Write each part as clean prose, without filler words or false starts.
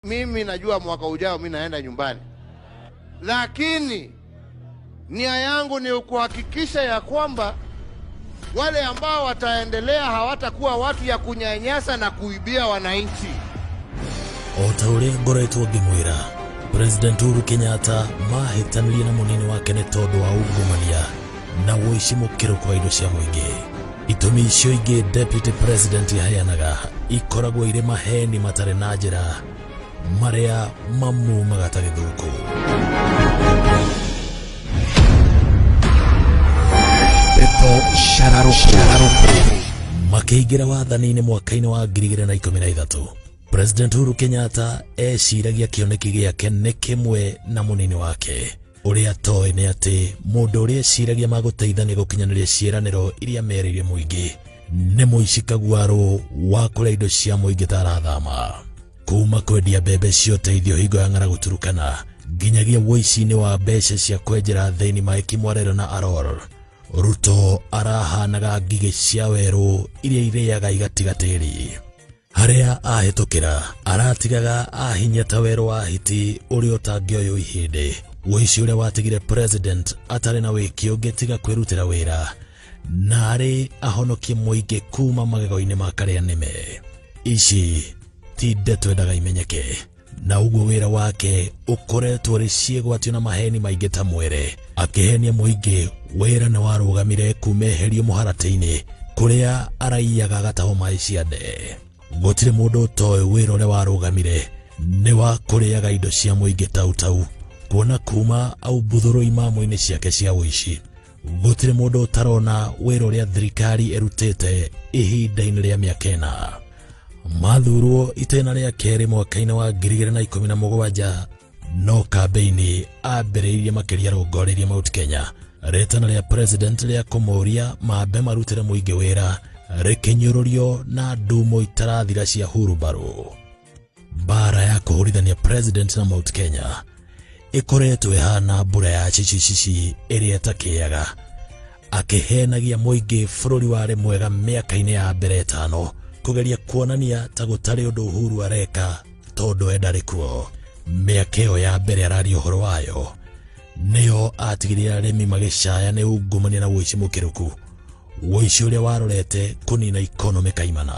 Mimi najua mwaka ujao mi naenda nyumbani, lakini nia yangu ni kuhakikisha ya kwamba wale ambao wataendelea hawatakuwa watu ya kunyanyasa na kuibia wananchi. O ta ũrĩa ngoretwo ngĩmwĩra, President Uhuru Kenyatta mahĩtanirie na mũnini wake nĩ tondũ wa ungumania na ũici mũkĩrũku wa indo cia mũingĩ. Itũmi icio ingĩ Deputy President aheanaga ikoragwo irĩ maheni matarĩ na njĩra marĩa mamumaga ta gĩthũkũ. Ndeto Shararoko. Makĩingĩra wathani-inĩ mwaka-inĩ wa 2013, President Uhuru Kenyatta eciragia kĩoneki gĩake nĩ kĩmwe na mũnini wake. Ũrĩa atoĩ nĩ atĩ mũndũ ũrĩa eciragia magũteithania gũkinyanĩria ciĩranĩro iria merĩire mũingĩ nĩ mũici kaguarũ wa kũrĩa indo cia mũingĩ ta arathama. Kuma kwendia mbembe cia ũteithio hingo ya ng'aragu Turkana nginyagia ũici-inĩ wa mbeca cia kwenjera thĩini Mike Mwarera na Aror, Ruto arahanaga ngigĩ cia werũ iria irĩaga igatiga tĩri. Harĩa ahĩtũkĩra aratigaga ahinya ta werũ wa hiti ũrĩa ũtangĩoywo ihĩndĩ. Ũici ũrĩa watigire president atarĩ na wĩki ũngĩ tiga kwĩrutĩra wĩra na arĩ ahonokie mũingĩ kuma magego-inĩ ma karĩa nĩme. Ici ti ndeto endaga imenyeke, na ũguo wĩra wake ũkoretwo ũrĩ ciĩgwatio na maheni maingĩ ta mwere. Akĩhenia mũingĩ wĩra nĩ warũgamire kuma eherio mũharatĩ-inĩ kũrĩa araiyaga agatahwo maĩ ciande. Gũtirĩ mũndũ ũtoĩ wĩra ũrĩa warũgamire nĩ wa kũrĩaga indo cia mũingĩ tautau, kuona kuma aumbuthũrwo imamo-inĩ ciake cia ũici. Gũtirĩ mũndũ ũtarona wĩra ũrĩa thirikari ĩrutĩte ihinda-inĩ rĩa mĩaka ĩna. Mathurwo itĩna rĩa kerĩ mwaka-inĩ wa 2017, no kambĩini ambĩrĩirie makĩria rongoreirie Mount Kenya. Rĩtana rĩa president rĩa kũmũria mambe marutĩre mũingĩ wĩra rĩkĩnyũrũrio na ndumo itarathira cia hurumbarũ. Mbara ya kũhũrithania president na Mount Kenya ĩkoretwo ĩhana mbura ya cicicici ĩrĩa ĩtakĩaga, akĩhenagia mũingĩ bũrũri warĩ mwega mĩaka-inĩ ya mbere ĩtano, kũgeria kuonania ta gũtarĩ ũndũ Uhuru areka tondũ we ndarĩ kuo. Mĩaka ĩyo ya mbere araria ũhoro wayo nĩyo atigire arĩmi magĩcaya nĩ ungumania na ũici mũkĩrũku, ũici ũrĩa warorete kũnina ikonomĩ kaimana.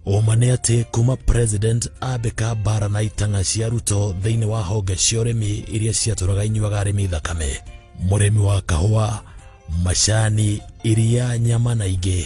Ũma nĩ atĩ kuma president ambĩka mbara na itang'a cia Ruto thĩinĩ wa honge cia ũrĩmi iria ciatũraga inyuaga arĩmi thakame, mũrĩmi wa kahũa, macani, iria, nyama na ingĩ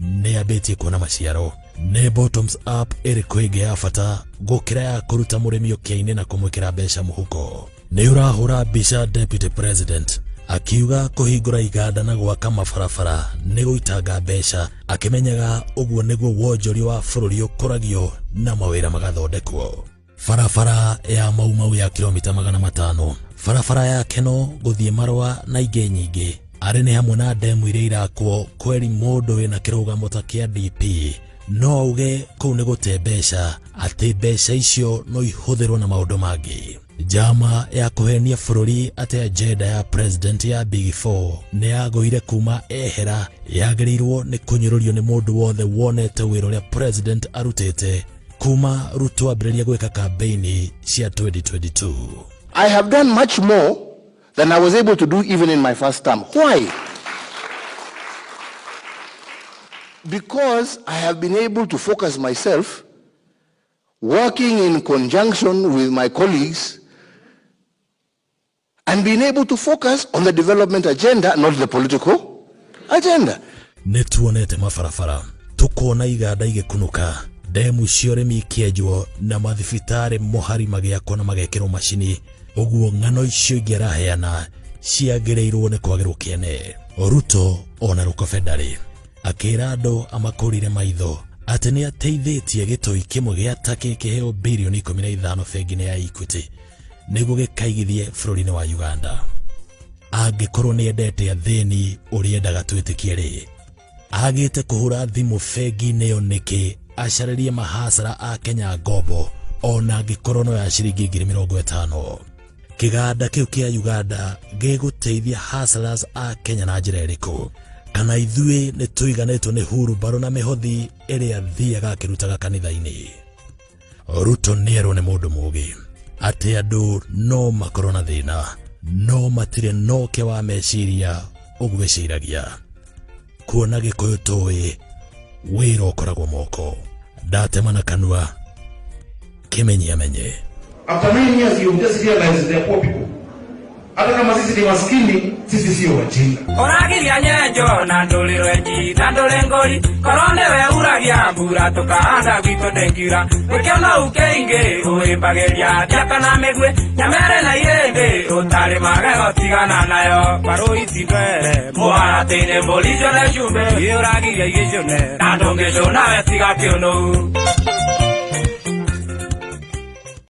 nĩ ambĩtie kuona maciaro. Nĩ bottoms up ĩrĩkũ ĩngĩ ya bata gũkĩra ya kũruta mũrĩmi ũkĩa-inĩ na kũmwĩkĩra mbeca mũhuko? Nĩ ũrahũra mbica Deputy President akiuga kũhingũra iganda na gwaka mabarabara nĩ gũitanga mbeca, akĩmenyaga ũguo nĩguo wonjoria wa bũrũri ũkũragio na mawĩra magathondekwo. Barabara ya Mau Mau ya kilomita 500, barabara ya Keno gũthiĩ Marũa na ingĩ nyingĩ, arĩ nĩ hamwe na ndemu iria irakwo kweri mũndũ wĩna kĩrũgamo ta kĩa DP no auge kũu nĩ gũte mbeca, atĩ mbeca icio no ihũthĩrwo na maũndũ mangĩ. Njama ya kũhenia bũrũri atĩ agenda ya president ya Big Four nĩ yagũire kuma ehera yagĩrĩirwo nĩ kũnyũrũrio nĩ mũndũ wothe wonete wĩra ũrĩa president arutĩte kuma Ruto ambĩrĩria gwĩka kambeini cia 2022. I have done much more than I was able to do even in my first term. Why? Because I have been able to focus myself working in conjunction with my colleagues and being able to focus on the development agenda, not the political agenda. Nĩ tuonete mabarabara, tukona iganda igĩkunũka, ndemu cia ũrĩmi ikĩenjwo na mathibitarĩ mũhari magĩakwo na magekĩrwo macini. Ũguo ng'ano icio ingĩ araheana ciagĩrĩirwo nĩ kwagĩrwo kĩene. Ruto ona rũkobe ndarĩ, akĩra andũ amakũrire maitho atĩ nĩ ateithĩtie gĩtoi kĩmwe gĩa Turkey kĩheo birioni 15 bengi-inĩ ya Equity nĩguo gĩkaigithie bũrũri-inĩ wa Uganda. Angĩkorwo nĩ endete athĩni ũrĩa endaga twĩtĩkie rĩ, agĩte kũhũra thimũ bengi-inĩ ĩyo nĩkĩ acarĩrie mahasara a Kenya ngombo ona angĩkorwo no ya ciringi 50,000? Kĩganda kĩu kĩa Uganda gĩgũteithia hustlers a Kenya na njĩra ĩrĩkũ? Kana ithuĩ nĩ tũiganĩtwo nĩ hurumbarũ na mĩhothi ĩrĩa thiaga akĩrutaga kanitha-inĩ? Ruto nĩerwo nĩ mũndũ mũgĩ atĩ andũ no makorwo na thĩna no matirĩ noke wa meciria ũgwĩciragia. Kuona Gĩkũyũ tũĩ wĩra ũkoragwo moko, ndatema na kanua kĩmenyi amenye. After 9 years, you just realize they are poor people. Hata kama sisi ni maskini, sisi sio wajinga. Ũragiria nyenjo na ndũrĩ rwenji na ndũrĩ ngũri, korwo nĩwe uragia mbura tũkahanda gwitũ ndĩngiura. Gĩkĩono ũkĩingĩ ũĩmbagĩria thiaka na mĩguĩ nyamere na irĩndĩ ũtarĩ magego tigana nayo mbarũ ici mbere mũharatĩ-inĩ mbũri cione cumbĩ ĩ ũragiria igĩcũne na ndũngĩcũna we tiga kĩũnũhu.